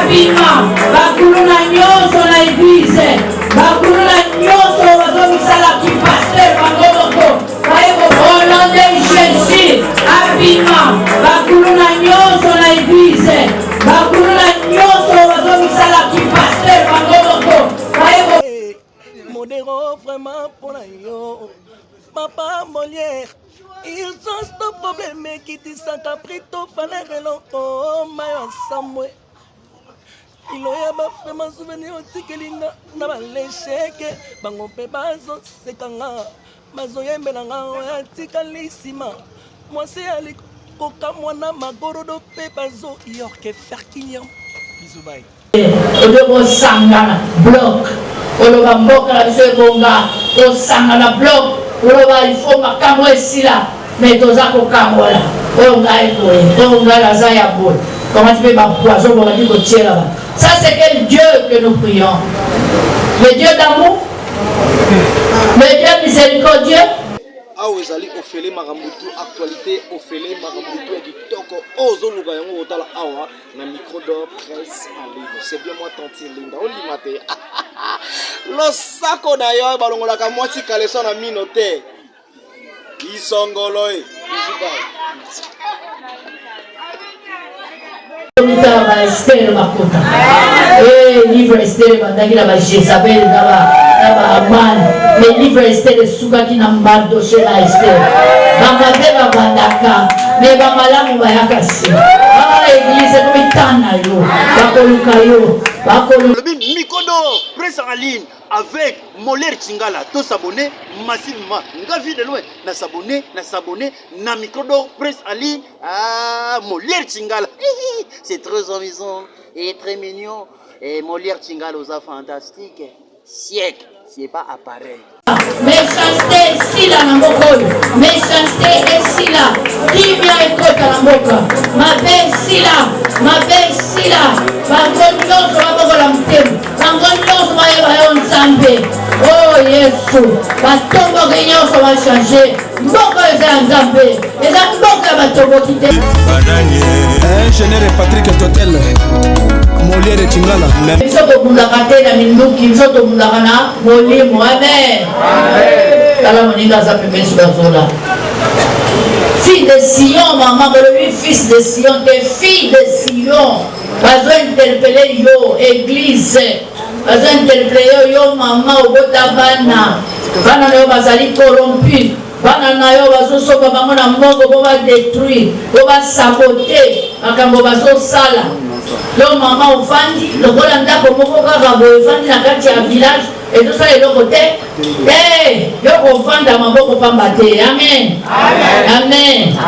Abima bakuluna nyonso na eglise, bakuluna nyonso bazomisala ki pasteur bango moko baye ko au nom de Jésus. Abima bakuluna nyonso na eglise, bakuluna nyonso bazomisala ki pasteur bango moko baye ko Modero vraiment mpona yo papa Molière urgence to problème ekitisaka prix to valeur eloko mayo asamwe kilo ya bafrema souvenir otikeli nga na balesheke bango mpe bazoseka nga bazoyembela nga oyo atikali nsima mwasi ya kokamwa na magorodo mpe bazoyorke ferkiniam bizubai Oyo bosangana bloc oloba mboka na biso ebonga tosangana bloc oloba il faut makambo esila mais toza kokabola oyo ngai boye oyo ngai naza ya boye comment mpe ba poison bobandi kotiela ba ça c'est quel Dieu que nous prions? Le Dieu d'amour, le Dieu miséricordieux. Awa ezali ofele makambo tout actualité, ofele makambo tout ya kitoko oyo ozoluka yango kotala awa na micro d'or presse en ligne. C'est bien moi tantine Linda, ondima te. Losako na yo balongolaka mwasi kaleso na mino te. Isongolo e. Bisous bye. Mitala ba Esther bakota. Eh, livre Esther ebandaki na ba Jezabel na ba na ba Aman. Mais livre Esther esukaki na Mardoché na Esther. Bamabe babandaka, mais bamalamu bayaka nsima. Ah, église ekomi temps na yo. Bakoluka yo. Bakoluka. Lobi Mikodo, presse en ligne avec Molière Chingala, to s'abonner massivement. Nga vie de loin, na s'abonner, na s'abonner na Mikodo, presse en ligne. Ah, Molière Chingala. C'est très amusant et très mignon. Et Molière Chingala oza fantastique. Siècle, c'est pas appareil. Méchanceté esila na mboka oyo, méchanceté esila, kimia ekota na mboka, mabe esila, mabe esila, bango nyonso babokola motema, bango nyonso bayeba yo Nzambe. Oh Yesu, batomboki nyonso bachange. Mboka oyo eza ya Nzambe, eza mboka ya batomboki te. Ingénieur Patrick Totel, Molière Chingala. Biso tobundaka te na minduki, biso tobundaka na molimo. Amen. Tala moninga aza pembeni soki azola. Fille de Sion, mama, bolobi fils de Sion te, fille de Sion. Bazo interpeller yo, église. Bazo interpeller yo, yo mama obota bana. Bana na yo bazali corrompu. Bana na yo bazosomba bango na mbongo po ba detruire, po ba saboter makambo bazosala. Yo mama ofandi lokola ndako moko kaka boye efandi na kati ya village ezosala eloko te. Te, yo kovanda maboko pamba te. Amen. Amen.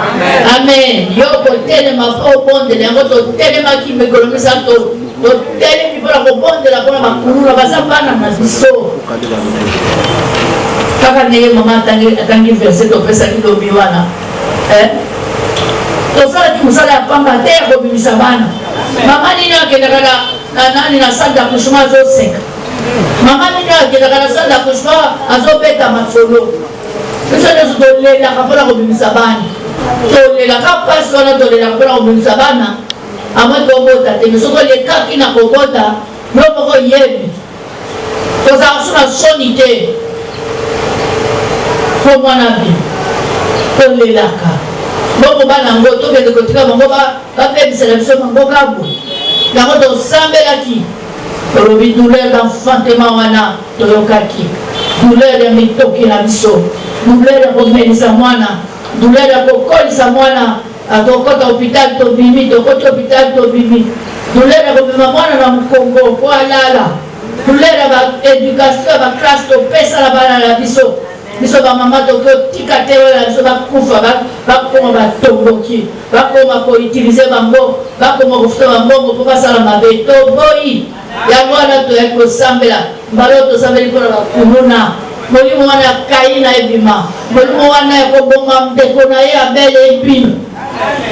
Amen. Yo kotelema mpo obondela yango totelemaki mikolo misato totelemi mpo na kobondela mpo na bakuluna baza bana na biso. Kaka ndenge mama atangi verset topesaki lobi wana eh? Tosalaki mosala ya pamba te ya kobimisa bana. Mama nini akendaka na nani na salle d'accouchement azoseka. Mama nini akendaka na salle d'accouchement azobeta masolo. Biso nyonso tolelaka mpona kobimisa bana, tolelaka mpasi wana, tolelaka mpona kobimisa bana amoi kobota te. Mais soki olekaki na kobota, yo moko oyebi kozala so na soni te mpo mwana bi tolelaka bongo bana yango tokende kotika bango babebisela biso bango kabu yango tosambelaki tolobi douleur d'enfantement wana toyokaki douleur ya mitoki na biso, douleur ya komelisa mwana, douleur ya kokolisa mwana. Akokota hopital tobimi, tokoti hopital tobimi, douleur ya komema mwana na mokongo mpo alala, douleur ya ba education ya ba classe topesa na bana na biso. Biso ba mama tokotika te bana na biso bakufa, bakoma batomboki, bakoma ko utiliser bango, bakoma kofuta ba mbongo mpo basala mabe. Toboyi yango wana toyaki kosambela. Mbala oyo tosambeli mpo na bakuluna. Molimo wana ya Kaina ebima, molimo wana ya koboma ndeko na ye Abel ebima,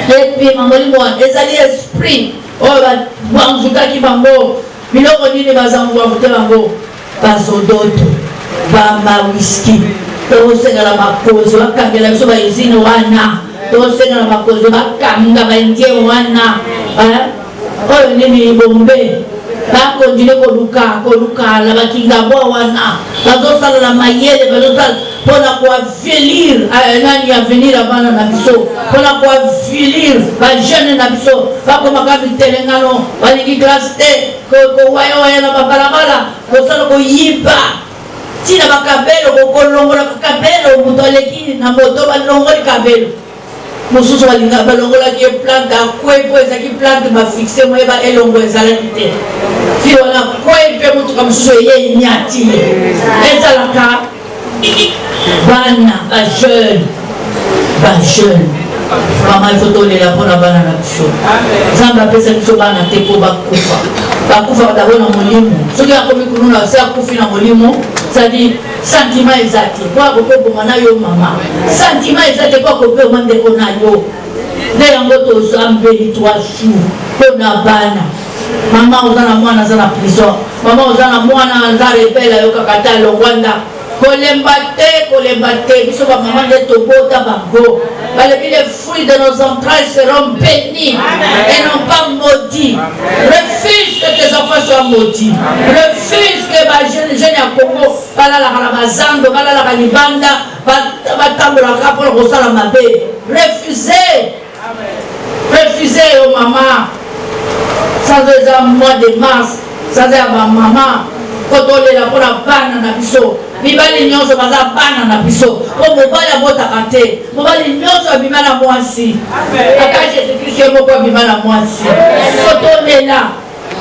ebima. Molimo wana ezali esprit oyo bamvutaki bango. Biloko nini bazamvute bango? Bazodoto, ba mawiski. Tosenga na bakonzi bakangela biso ba usine wana, tosenga na bakonzi bakanga ba indien wana. Oyo nini bombe ba continuer koluka koluka na ba kingabwa wana bazosala na mayele bazosala mpona koavilir eh, nani avenir ya bana na biso mpona koavilir bajeune na biso bakomaka mitelengano balingi classe te kowayawaya na babalabala kosala koyiba ntina bakabelo kolongola bakabelo moto aleki na moto balongoli kabelo Mosusu balinga balongolaki ye plante akwei mpo ezalaki plante bafixe moye ba elongo ezalaki te fi wana akwei mpe motuka mosusu eye enyati ye. Ezalaka bana bajeune bajeune mama ifo tolela mpo na bana na biso. Nzambe apesa biso bana te mpo bakufa bakufa dabo na molimo. Soki akomi kuluna se akufi na molimo cestadire Sentiment eza te po akoki oboma na yo mama. Sentiment eza te po akoki oboma ndeko na yo. Nde yango tozambeli 3 jours mpo na bana. Mama oza na mwana aza na prison. Mama oza na mwana aza rebelle ayokaka te alongwa ndako. Kolemba te, kolemba te. Biso ba mama nde tobota bango. Balobi les fruits de nos entrailles seront bénis et non pas maudits. Refuse que tes enfants soient maudits. Refuse que ba jeune jeune ya Congo balalaka na bazando, balalaka libanda, batambolaka mpo na kosala mabe. Refuse. Refuse yo mama. Sanza eza mois de mars, sanza ya ba mama. Mpo tolela mpo na bana na biso. Mibali nyonso baza bana na biso. Mpo mobali abotaka te. Mobali nyonso abima na mwasi. Ata Jésus Christ ye moko abima na mwasi. Mpo tolela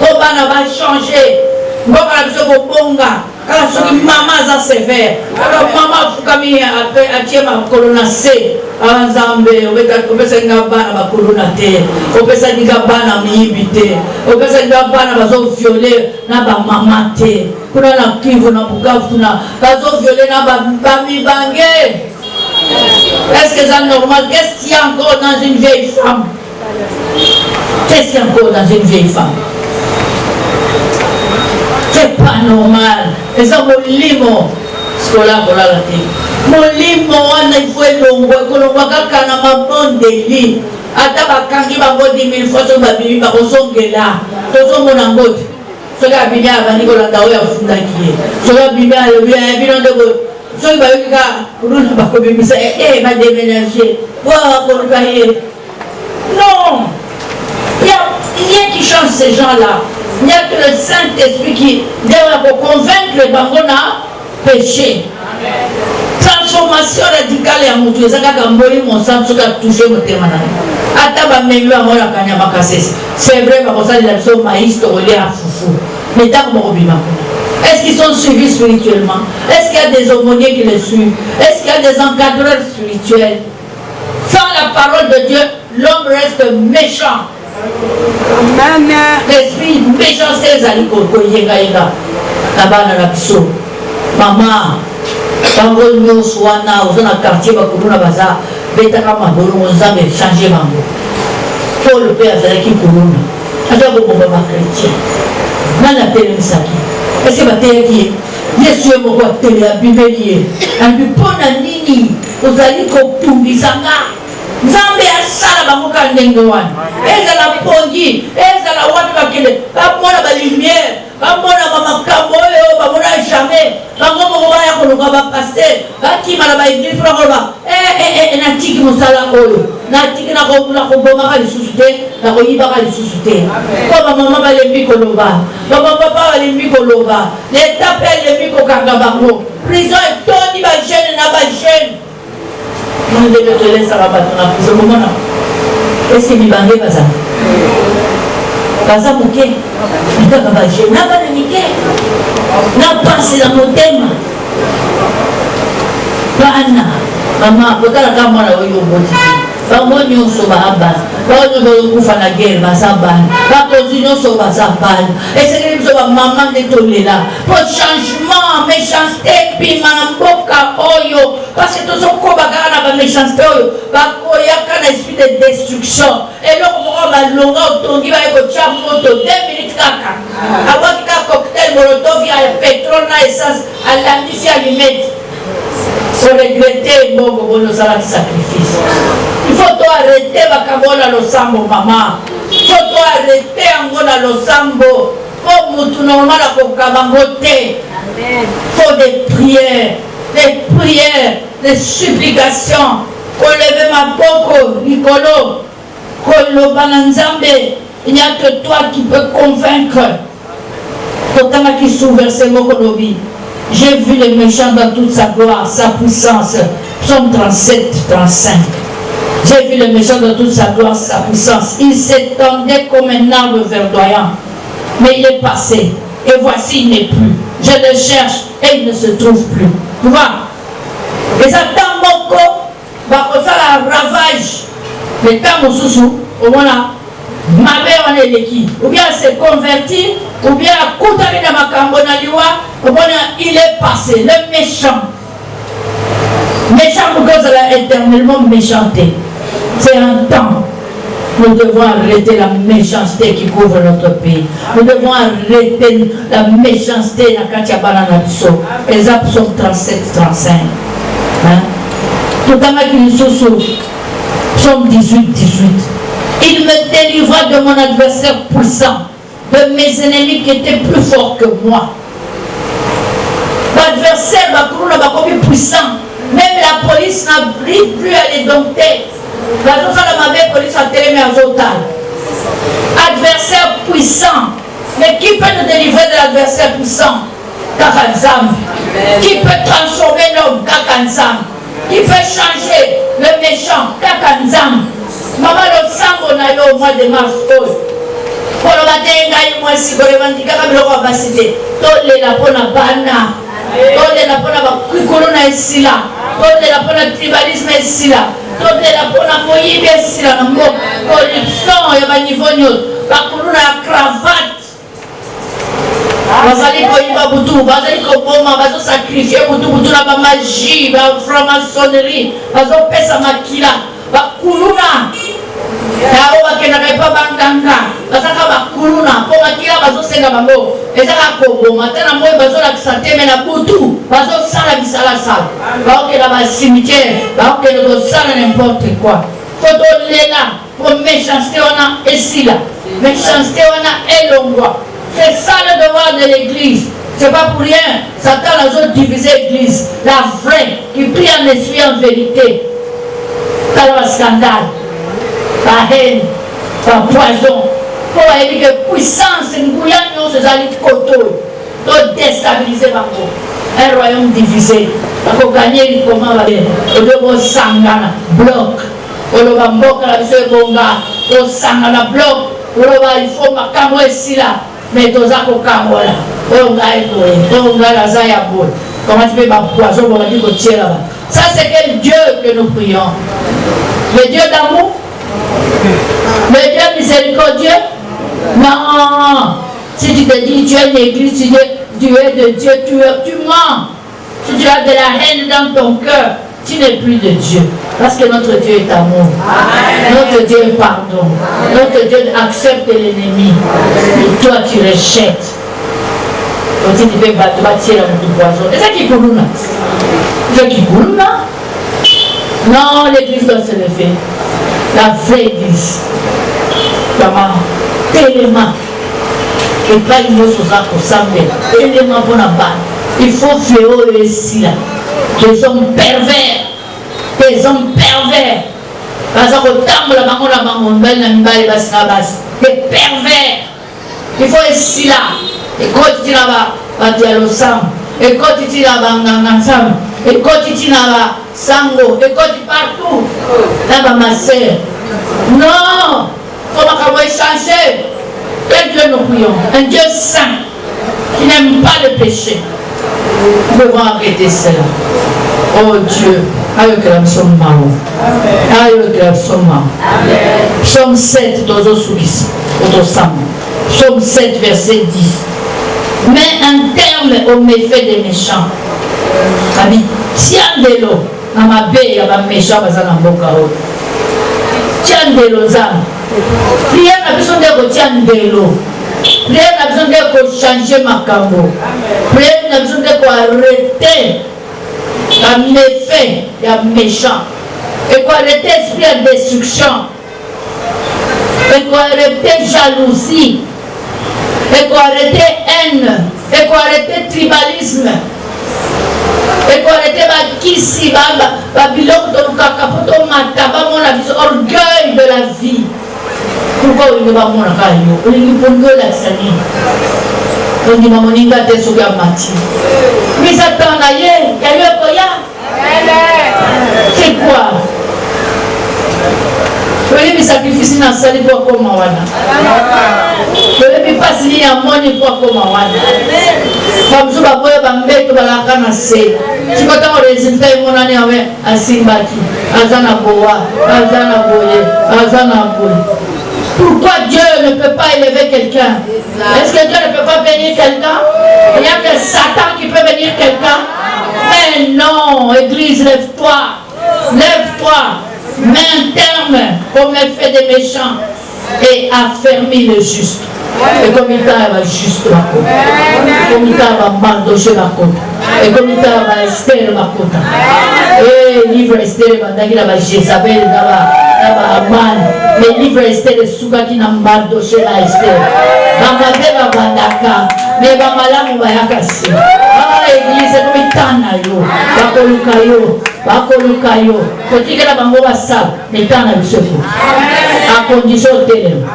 mpo bana ba changer. Mboka na biso kobonga kaka soki mama aza sévère, kaka mama afukami atie makolo na se. Ah Nzambe, opesaki nga bana bakuluna te, opesaki nga bana miyibi te, opesaki nga bana bazo viole na bamama te. Kuna na Kivu na Bukavu kuna bazo viole na bamibange. Est-ce que c'est normal? Qu'est-ce qu'il y a encore dans une vieille femme? Qu'est-ce qu'il y a encore dans une vieille femme? C'est pas normal. Eza molimo. Sikola kolala te. Molimo wana il faut elongwa, ekolongwa kaka na mabondeli. Ata bakangi bango 10 000 fois soki babimi bakozongela. Tozomona yango te. Soki abimi abandi kolanda oyo afundaki ye. Soki abimi alobi eh, bino nde soki bayoki kaka kuluna bakobimisa ye eh, ba deménager po bakoluka ye. Non, il n'y a rien qui change ces gens-là. Il n'y a que le Saint-Esprit qui doit convaincre bango na péché. Transformation radicale ya moto eza kaka molimo mosantu soki atouche motema na ye. Ata bamemi bango na kanyama kasese, c'est vrai bakosalela biso maïs tokolia fufu, mais ntango bakobima kuna, est-ce qu'ils sont suivis spirituellement? Est-ce qu'il y a des aumôniers qui les suivent? Est-ce qu'il y a des encadreurs spirituels? Sans la parole de Dieu, l'homme reste méchant. Amen. L'esprit méchanceté ezali koyengayenga na bana na biso. Mama, bango nyonso wana oza na quartier bakuluna baza betaka mabolongo Nzambe change bango. Paul mpe azalaki kuluna, aza koboma ba chrétien. Nani atelemisaki? Ese bateyaki ye? Yesu ye moko atele abimeli ye, alobi mpo na nini ozali kotungisa nga? Nzambe asala bango kaka ndenge wana, ezala pongi, ezala wapi bakende, bamona ba lumière, bamona ba makambo oyo bamona jamais. Bango moko baya koluka ba pasteur, bakima na ba eglise mpona koloba eh, eh, eh, natiki mosala oyo, natiki nakobomaka lisusu te, nakoyibaka lisusu te. Mpo bamama balembi koloba, bapapa balembi koloba, leta mpe alembi kokanga bango. Prison etondi ba jeune na ba jeune. Moni ndenge tolesaka bato na prison, bomona eske mibange baza baza moke kaka ba jeune na bana mike na pasi na motema bana mama kotalaka mwana oyo oboti te Bango nionso ba bana, bango nionso bazokufa na guerre baza bana, bakonzi nionso baza bana. Esengeli biso ba mama nde tolela po changement, mechancete ebima na mboka oyo, parce que tozokoba kaka na ba mechancete oyo bakoyaka na esprit de destruction. Eloko moko malonga otongi baye kotia moto 2 minutes kaka abwaki kaka cocktail molotov ya petrole na essence alandisi allumette. Ko regretter mbongo boni osalaki sacrifice. Il faut to arreter makambo wana losambo mama. Il faut to arreter yango na. na losambo mpo mutu normal akokaba ngo te. Faut des prières, des prières, des supplications, koleve maboko likolo, koloba na Nzambe, il n'y a que toi qui peux convaincre. Totangaki sous verset moko lobi, j'ai vu le méchant dans toute sa gloire, sa puissance. Psaume 37, 35. J'ai vu le méchant dans toute sa gloire, sa puissance. Il s'étendait comme un arbre verdoyant. Mais il est passé. Et voici, il n'est plus. Je le cherche et il ne se trouve plus. Tu vois? Eza ntango moko bakosala ravage, mais ntango mosusu omona mabe wana eleki, ou bien se convertir, ou bien akutani na makambo na liwa, omona il est passé, le méchant. Méchant moke ozala éternellement méchant te. C'est un temps. Nous devons arrêter la méchanceté qui couvre notre pays. Nous devons arrêter la méchanceté na kati ya bana na biso. Eza psaume 37 35. Hein? Totangaki lisusu psaume 18 18. Il me délivra de mon adversaire puissant, de mes ennemis qui étaient plus forts que moi. Baadversaire bakuluna bakomi puissant. Même la police n'arrive plus à les dompter. Bazosala mabe, police atelemi azotala. Adversaire puissant. Mais qui peut nous délivrer de l'adversaire puissant? Kaka Nzambe. Qui peut transformer l'homme? Kaka Nzambe. Qui peut changer le méchant? Kaka Nzambe. Mama losambo na yo au mois de mars oyo. Koloba te ngai mwasi korevandikaka biloko ya basi te. Tolela mpo na bana. Tolela mpo na bakikolo na esila. Tolela mpo na tribalisme esila. Tolela mpo na moyibi esila na mboka. Corruption ya ba niveau nyonso. Bakuluna ya cravate. Bazali koyiba butu, bazali koboma, bazosakrifie butu butu na bamagie, ba franc-maçonnerie, bazopesa makila, bakuluna yango bakendaka epa banganga, bazaka bakuluna mpo makila bazosenga bango ezaka koboma ata na moi bazolakisa te, me na butu bazosala bisalasala, bakokenda ba cimetière, bakokende kosala n'importe quoi. Fo tolela Po mechancete wana esila, mechancete wana elongwa. C'est ça le devoir de l'eglise. C'est pas pour rien Satan azo diviser eglise. La vraie qui prie en esprit en verite. Tala ba scandale, ba haine, ba poison. Po bayebi que puissance nguya nyonso ezali koto oyo. To destabiliser bango. Un royaume divisé. Bako gagner likoma ba. Oyo bosangana bloc. Koloba mboka na biso ebonga, tosangana bloc, koloba il faut makambo esila, mais toza kokabola. Oyo ngai boye, oyo ngai naza ya boye. Comment tu peux ba poison bobandi kotiela ba. Ça c'est quel Dieu que nous prions? Le Dieu d'amour? Le Dieu miséricordieux? Non! Si tu te dis tu es une église, tu es, tu es de Dieu, tu, tu mens. Si tu as de la haine dans ton cœur, tu n'es plus de Dieu. Parce que notre Dieu est amour. Amen. Notre Dieu est pardon. Amen. Notre Dieu accepte l'ennemi. Et toi, tu rejettes. otindi mpe bato batiela motu poison eza kikuluna eza kikuluna non l'église doit se lever la vraie église mama telema Epai nyoso oza kosambela telema mpo na bana. Il faut fléau oyo esila. Des hommes pervers, des hommes pervers baza kotambola bango na bango, mibali na mibali, basi na basi, des pervers. Il faut esila. Ekoti ti na bato ya losambo, ekoti ti na banganga nzambe, ekoti ti na ba sango, ekoti partout na ba maseur. Non! Faut makambo echanger. Quel Dieu nous prions? Un Dieu saint qui n'aime pas le péché. Nous devons arrêter cela. Oh Dieu, ayokela biso mawa. Ayokela biso mawa. Psaume 7 tozosukisa otosamba. Psaume 7 verset 10. Mets un terme au méfait des méchants. Abi tia ndelo na mabe ya ba méchants baza na mboka oyo. Tia ndelo Nzambe. Prière na biso nde kotia ndelo. Prière na biso nde kochanger makambo. Prière na biso nde koarrete ba méfait ya méchant. Ekoarrete esprit ya destruction. Ekoarrete jalousie. Ekoarrete haine, ekoarrete tribalisme, ekoarrete bakisi, babiloko tolukaka mpo tomata, bamona biso, orgueil de la vie. Pourquoi olingi bamona kaka yo? Olingi olingi olakisa nini? Kondima moninga te soki amati. Misa temps na ye, ya yo ekoya. C'est quoi? Toyebi sacrifice na asali mpo akoma wana. Toyebi mpasi nini amoni mpo akoma wana. Bamosusu baboya bambeto balaka na se. Siko ntango resultat emonani awe asimbaki aza na boa aza na boye aza na boye. Pourquoi Dieu ne peut pas élever quelqu'un? Est-ce que Dieu ne peut pas bénir quelqu'un? Il n'y a que Satan qui peut bénir quelqu'un? Mais non, église, lève-toi. Lève-toi. Mets un terme au méfait des méchants et affermis le juste. Ekomi ntango ya bajuste bakota, ekomi ntango ya bamardoche bakota, ekomi ntango ya baestere bakota. E livre Estere ebandaki na bajezabel na baamane, mais livre Estere esukaki na mardoche na Estere. Bamabe babandaka me bamalamu bayaka nsima. Ah, eglise ekomi temps na yo, bakoluka yo, bakoluka yo, totikela bango basala, me temps na biso ekoki. A condition otelema,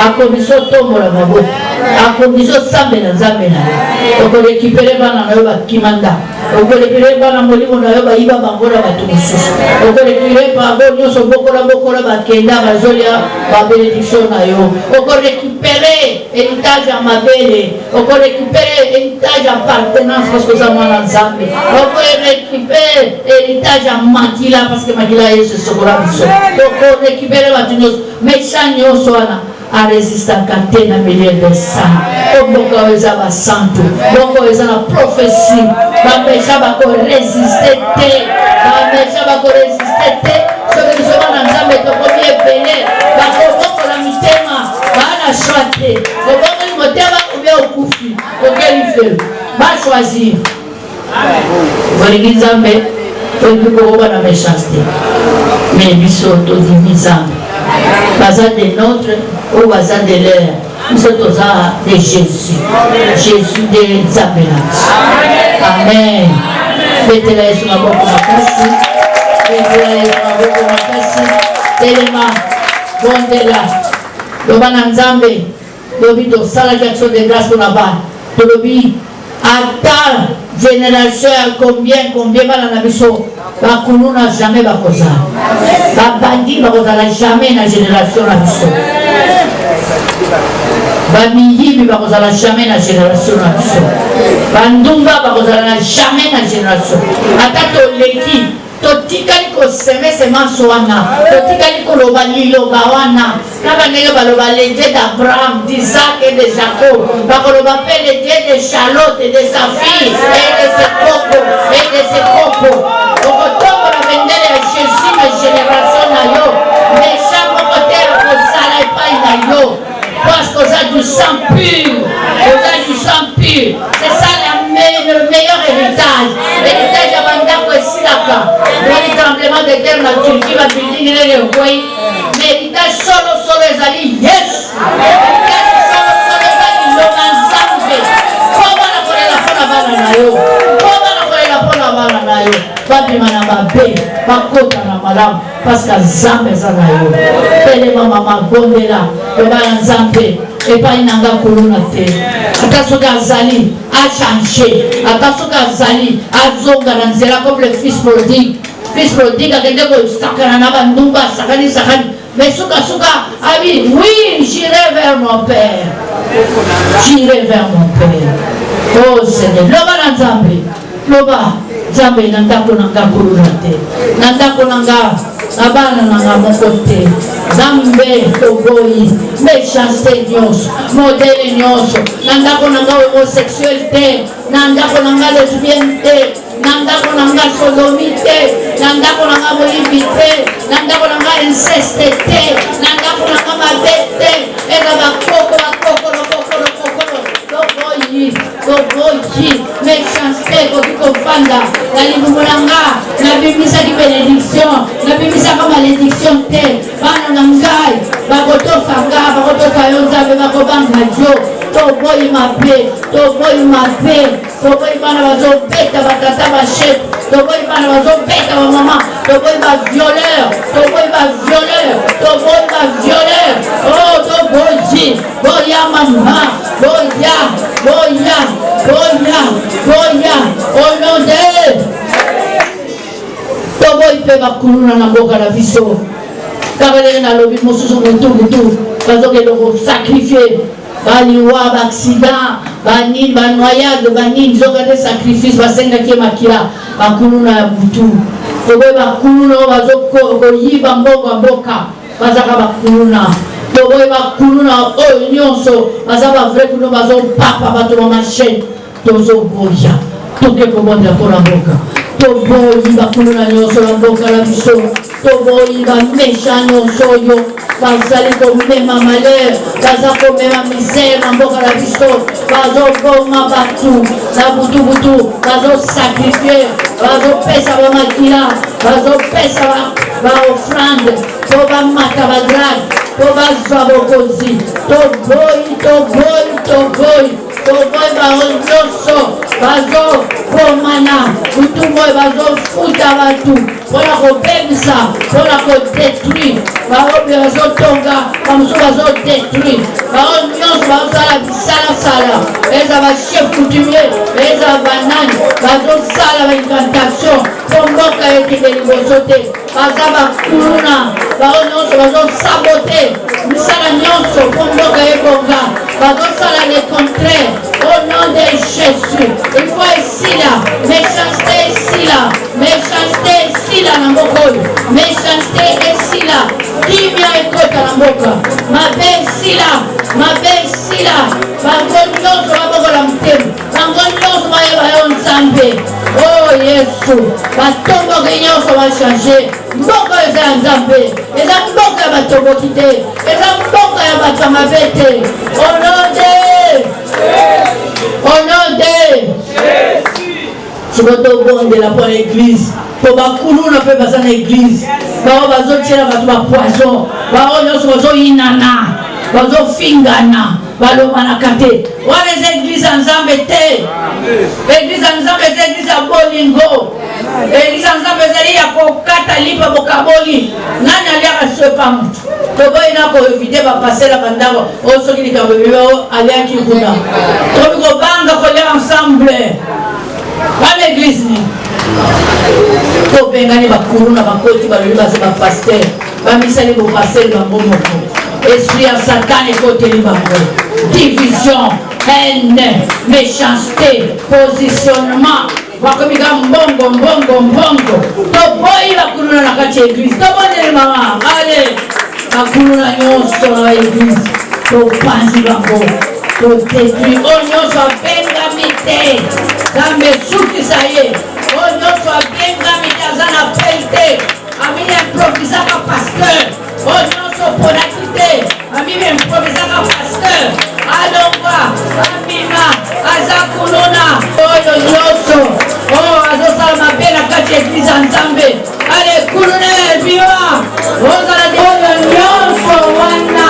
a condition otombola maboko, a condition osambela Nzambe na yo, okorekipere bana na yo bakima ndako, okorekipere bana molimo na yo bayiba bango na bato mosusu, okorekipere bango nyonso bokola bokola bakenda bazolia ba benediction na yo, okorekipere heritage ya mabele, okorekipere heritage ya appartenance parce que oza mwana Nzambe, okorekipere heritage ya makila parce que makila ya Yesu esokola biso, okorekipere bato nyonso méchant nyonso wana aresistaka te na milieu de sang. Po mboka oyo eza basantu, mboka oyo eza na prophetie, baméchant bakoresiste te, baméchant bakoresiste te. Soki biso bana Nzambe tokomi ebele, bakobokola mitema, baa na choix te, obongoli motema ou bien okufi, okei lifelo, bachoisir. Bolingi Nzambe, toyebi kokoba na méchanceté, mais biso tondimi Nzambe. Baza de notre ou baza de leur, biso toza de Jésus. Jésus nde Nzambe na biso. Amen. Betela Yesu maboko makasi, betela Yesu maboko makasi. Telema, bondela, loba na Nzambe. Lobi tosalaki action de grâce pona bana, tolobi ata generation ya combien combien bana na biso bakuluna jamais bakozala, babandi bakozala jamais na generation na biso, bamiyibi bakozala jamais na generation na biso, bandumba bakozala na jamais na generation. Ata toleki totikali koseme semence wana, totikali koloba liloba wana kaka ndenge baloba le Dieu d'Abraham, d'Isaac et de Jacob, bakoloba mpe le Dieu de Charlotte, de sa fille et de ses koko et de ses koko. Okotombola bendele ya Jésus na génération na yo, méchant moko te akozala epai na yo parce que oza du sang pur, oza du sang pur. C'est ça la me, le meilleur héritage. Héritage ya bandako esilaka. Moni tremblement de terre na Turquie, ba building ndenge ekwei. Mais héritage solo solo ezali Yesu. Héritage solo solo ezali liloba Nzambe. Koma na kolela mpo na bana na yo. Koma na kolela mpo na bana na yo. Babima na mabe, bakota na malamu parce que Nzambe aza na yo. Telema mama, bondela, loba na Nzambe. Epai na nga kuluna te, ata soki azali achange, ata soki azali azonga na nzela comme le fils prodigue. Fils prodigue akende kosakana na bandumba, asakani sakani, mais suka suka abi oui, j'irai vers mon père, j'irai vers mon père. Oh Seigneur, loba na Nzambe, loba Nzambe, na ndako na nga kuluna te, na ndako na nga na bana na nga moko te. Nzambe, toboyi méchanceté nyonso, modele nyonso na ndako na nga, homosexuel te na ndako na nga, lesbienne te na ndako na nga, sodomie te na ndako na nga, moyibi te na ndako na nga, inceste te na ndako na nga, mabe te. Eza bakoko bakokolo kokolo kokolo, toboyi, toboyi méchanceté. Ekoki kofanda na libumu na nga. Nabimisaki bénédiction, nabimisaka malédiction te. Bana na ngai bakotosa nga, bakotosa yo Nzambe, bakobanga yo. Toboyi mabe, toboyi mabe, toboyi bana bazobeta batata bachef, toboyi bana bazobeta bamama, toboyi bavioleur, toboyi bavioleur, toboyi bavioleur. Oh, toboyi, boya mama, boya, boya, boya, boya, au nom de toboyi mpe bakuluna na mboka na biso kaka ndenge nalobi mosusu butu butu bazokende kosakrifie baliwa baaccident banini banoyade banini zoka nde sacrifice basengaki ye makila bakuluna ya butu toboyi bakuluna oyo bazokoyiba mbongo ya mboka bazaka bakuluna toboyi bakuluna oyo nyonso baza bavrai kuluna bazopapa bato ba machete Tozoboya toke kobondela mpo na mboka. Toboyi bakuluna nyonso na mboka na biso. Toboyi bamesha nyonso oyo bazali komema malheur, baza komema misere na mboka na biso, bazoboma bato na butubutu, bazosakrifie, bazopesa bamakila, bazopesa baofrande mpo bamata bagrade, mpo bazwa bokonzi. Toboyi, toboyi, toboyi. Toboyi bango nyonso bazobomana butu moi, bazofuta bato mpona kobebisa, mpona kodetruire. Bango bazotonga, bamosusu bazodetruire. Bango nyonso bazosala bisalasala, eza bachef coutumier, eza banani, bazosala baincantation mpo mboka ekende liboso te. Baza bakuluna, bango nyonso bazosabote misala nyonso mpo mboka ebonga, bazosala le contraire. Au nom de Jésus, il faut esila méchanceté, esila méchanceté, esila na mboka oyo, méchanceté esila, kimia ekota na mboka, mabe esila, mabe esila, bango nyonso babokola motema, bango nyonso bayeba yo Nzambe. O oh, Yesu, batomboki nyonso bachange. Mboka oyo eza ya Nzambe, eza mboka ya batomboki te, eza mboka ya bato ya mabe te. Au nom de, au nom de sikoyo tobondela mpo na eglize, mpo bakuluna mpe baza na eglize, bango bazotiela bato bapoison, bango nyonso bazoyinana, bazofingana, balobanaka te. Wana eza eglize ya Nzambe te. Eglize ya Nzambe eza eglize ya bolingo. Eglize ya Nzambe ezali ya kokata lipa bokaboli. Nani aliaka sopa motu? Toboyi na koevite bapasela bandako oyo soki likambo ebimi oyo aliaki kuna, tokomi kobanga kolia ensemble. Wana eglize nini? Tobengani bakuluna bakoti, balobi baza bapaster, bamisali bopaster bango moko. Esprit ya Satan ekoteli bango, division, haine, méchanceté, positionnement, bakomi ka mbongo mbongo mbongo. Toboyi bakuluna na kati ya eglise. Tobondeli mama, ale bakuluna nyonso na eglise topanzi bango, todetruit oyo nyonso abengami te. Nzambe esukisa ye. Oyo nyonso abengami te, aza na appel te, amini improvisaka pasteur. Oyo nyonso oponaki te, amimi improvisaka pasteur, alongwa, abima, aza kuluna. Oyo nyonso oyo azosala mabe na kati ya eglise ya Nzambe, ale kuluna, bima, ozala oyo nyonso wana,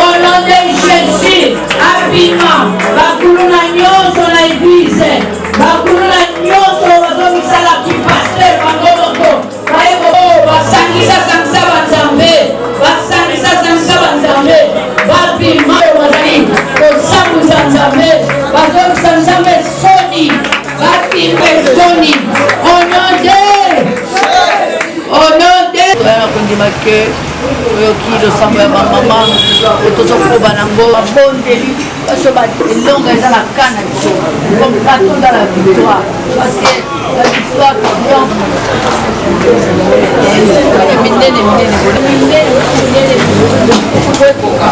au nom de Jésus, abima. Bakuluna nyonso na eglise, bakuluna nyonso bazomisala kipaster bango moko, basangisa sangisa banzambe, basangisa sangisa banzambe, babima. Oyo bazali kosambwisa Nzambe, bazongisa Nzambe soni, babimbe soni. Au nom de, au nom de na kondima ke oyoki losambo ya bamama oyo tozokoba nango, babondeli biso, elonga eza na ka na biso, comme bato dans la victoire, parce que la victoire triomphe. Minene minene minene minene ekoka.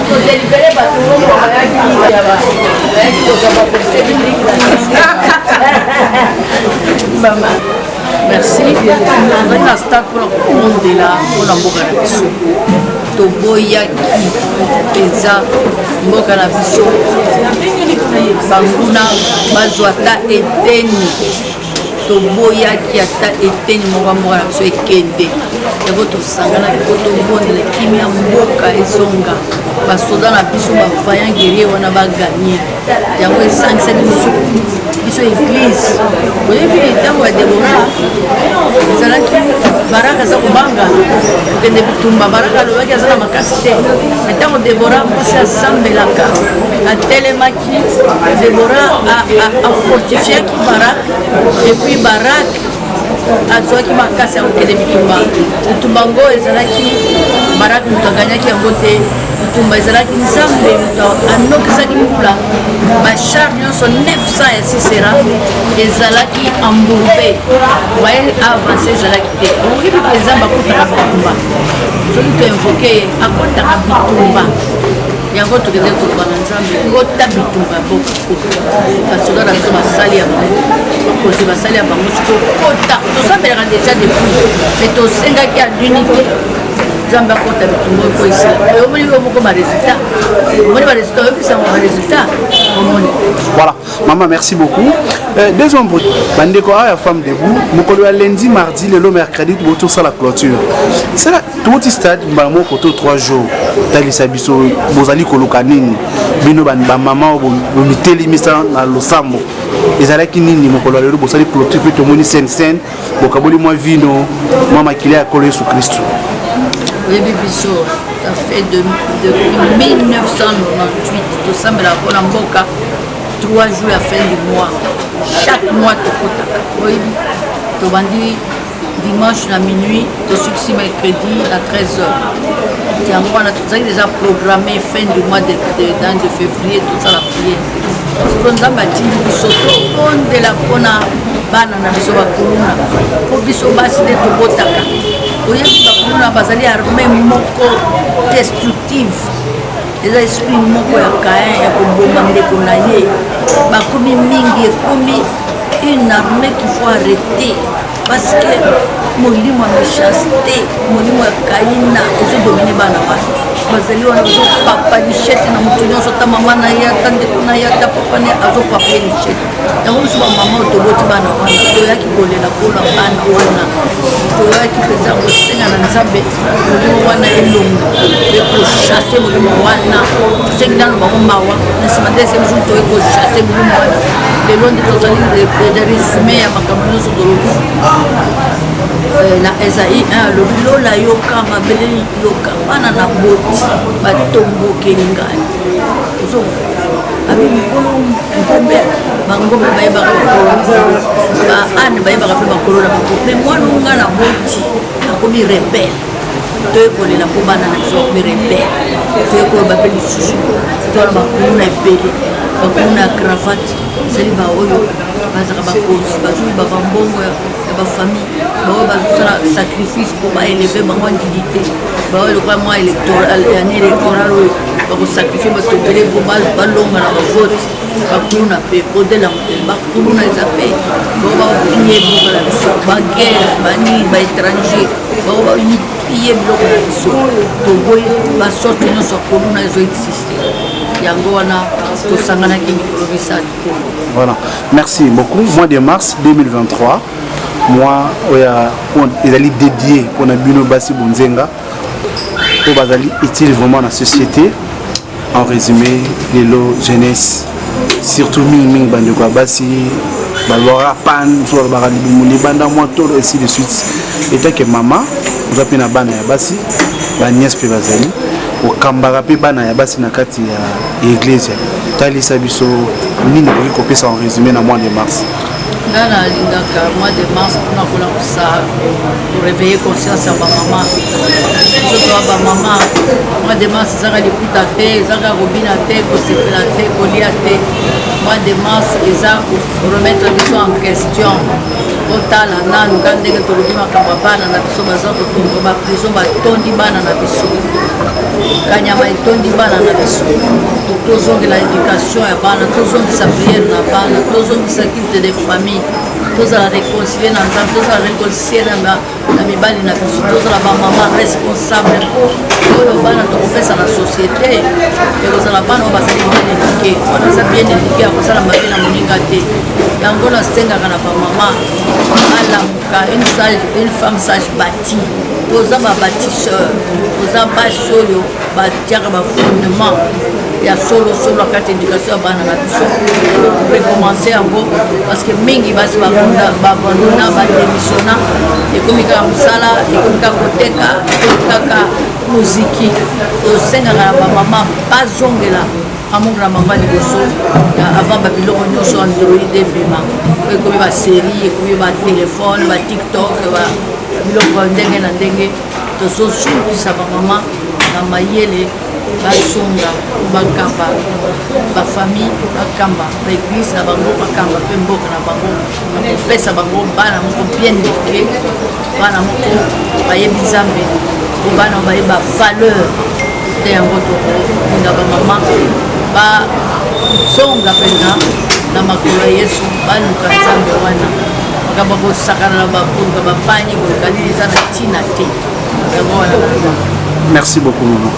Kodelibere bato moko bayaki kozwa baverse biblique. Merci. Tozali na stade mpona kobondela mpona mboka na biso. Toboyaki mpenza mboka na biso, banguna bazwa ata eteni. Toboyaki ata eteni moko ya mboka na biso ekende. Yango tosanganaki mpo tobondela kimia mboka ezonga, basoda na biso bavaillant guerrier wana baganye. Yango esangisaki biso biso eglise. Oyebi ntango ya Debora ezalaki Baraka aza kobanga kokende bitumba. Baraka alobaki aza na makasi te, me ntango Debora mwasi asambelaka atelemaki, Debora afortifiaki Barak epuis Barak azwaki makasi ya kokende bitumba. Bitumba yango ezalaki Barak moto aganyaki yango te, bitumba ezalaki Nzambe moto anokisaki mbula. Bachar nyonso 900 ya Sisera ezalaki embourbe, moyen avance ezalaki te. Oyebi ke Nzambe akotaka bitumba, soki toinvoke ye akotaka bitumba. Yango tokende koloba na Nzambe, kota bitumba ya mboka. Basoda na biso basali ya bango, bakonzi basali ya bango, sikokota tosambelaka deja depuis, mais tosengaki ya l'unité Nzambe akota bitumba oyo po esila. Omoni yo moko baresultat, omoni baresultat, oyebisanga baresultat, omoni. Voilà, maman, merci beaucoup. Deuxième bruit, bandeko awa ya femme debout, mokolo ya lundi, mardi, lelo mercredi, botosala clôture. Sala toti stade mbala moko to 3 jours. Talisa biso bozali koluka nini? Bino ba mama oyo bomitelemisa na losambo. Ezalaki nini mokolo ya lelo bosali clôture pe tomoni scène scène, bokaboli mwa vino, mwa makila ya Nkolo Yesu Kristo. Oyebi biso, ça fait depuis 1998 tosambelaka mpona mboka 3 jours ya fin du mois, chaque mois tokotaka. Oyebi tobandi dimanche na minuit, tosukisi mercredi na 13h. Yango wana tozalaki déjà programmé fin du mois de février tosala prière. Siko Nzambe atindi biso tobondela mpona bana na biso bakuluna, mpo biso basi nde tobotaka. Oyebi bakuluna bazali armée moko destructive, eza esprit moko ya Caïn ya koboma ndeko na ye. Bakomi mingi, ekomi une armée qu'il faut arrêter, parce que molimo ya méchanceté, molimo ya Kaina ezodomine bana wana. Bazali wana bazopapa lichete na motu nyonso, ata mama na ye, ata ndeko na ye, ata papa na ye, azopapa ye lichete. Yango biso bamama oyo toboti bana wana toyaki kolela mpona bana wana, toyaki mpenza kosenga na Nzambe molimo wana elongo, ekochasse molimo wana. Tosengi nano bango mawa, na nsima deuxième jour toyei kochasse molimo wana. Lelo nde tozali résumé ya makambo nyonso tolobi na Esaïe 1. Alobi lola yoka, mabele yoka, bana na boti batombokeli ngai. Ozomona abi mikolo ngombe, bangombe bayebaka bakolo, baane bayebaka mpe bakolo na bango, me mwana nga na boti akomi rebelle. Toyekolela mpo bana na biso bakomi rebelle. Toyekoloba mpe lisusu towana bakuluna ebele, bakuluna ya cravate ezali baoyo bazalaka bakonzi, bazoyiba bambongo ya bafamille, baoyo bazosala sacrifice mpo baeleve bango en dignité, baoyo lokola mwa année électorale oyo bakosacrifie bato ebele mpo balonga na bavote. Bakuluna mpe modele ya modele bakuluna eza mpe bao bapiye mboka na biso, baguerre banini, baétranger bao bapiye biloko na biso. Toboyi basorte nyonso ya kuluna ezo existe. Yango wana tosanganaki mikolo misato. Voilà, merci beaucoup. Mois de mars 2023, mois oyo ezali dédié mpona bino basi bonzenga oyo bazali utile vraiment na société. En résumé, lelo jeunesse surtout mingimingi bandeko ya basi balobaka pan, mosusu balobaka libumu libanda, mwa tolo, ainsi de suite. Etake mama oza mpe na bana ya basi, baniese mpe bazali okambaka mpe bana ya basi na kati ya église, talisa biso nini okoki kopesa en résumé na mois de mars. Nga nalingaka mois de mars mpona kolamusa, koréveiller conscience ya bamama. Biso toa bamama, mois de mars ezaka liputa te, ezaka kobina te, kosepela te, kolia te. Mois de mars eza koremettre biso en question, totala nanu ka ndenge tolobi makambo ya bana na biso baza kotonga baprison, batondi bana na biso, kanyama etondi bana na biso. Tozongela éducation ya bana, tozongisa prière na bana, tozongisa culte de famille, tozala réconcilie na Nzambe, tozala réconcilie na mibali na biso, tozala bamama responsable, mpo oyo bana tokopesa na société ekozala bana oyo bazali bien éduqué. Wana aza bien éduqué, akosala mabe na moninga te. Yango nasengaka na bamama balamuka. Une sage, une femme sage bâtie. Boza ba batisseur, boza basi oyo batiaka ba fondement ya solo solo na kati education ya bana na biso. Recommencer yango parce que mingi basi babandona bademissiona, ekomi kaka mosala, ekomi kaka koteka, ekomi kaka moziki. Tosengaka na bamama bazongela amour na mama liboso avant babiloko nyonso android ebima, ekomi baserie, ekomi batelefone, batiktok, biloko ndenge na ndenge. Tozozongisa bamama na mayele, bazonga bakamba bafamille, bakamba baeglise na bango, bakamba mpe mboka na bango, na kopesa bango bana moko bien éduqué, bana moko bayebi Nzambe, po bana bayeba valeur te. Yango tokolinga bamama bazonga mpenza na makolo ya Yesu, baluka Nzambe wana. Makambo kosakana na bakoluka bapani, koluka nini, eza na ntina te. Yango wana. Merci beaucoup, maman.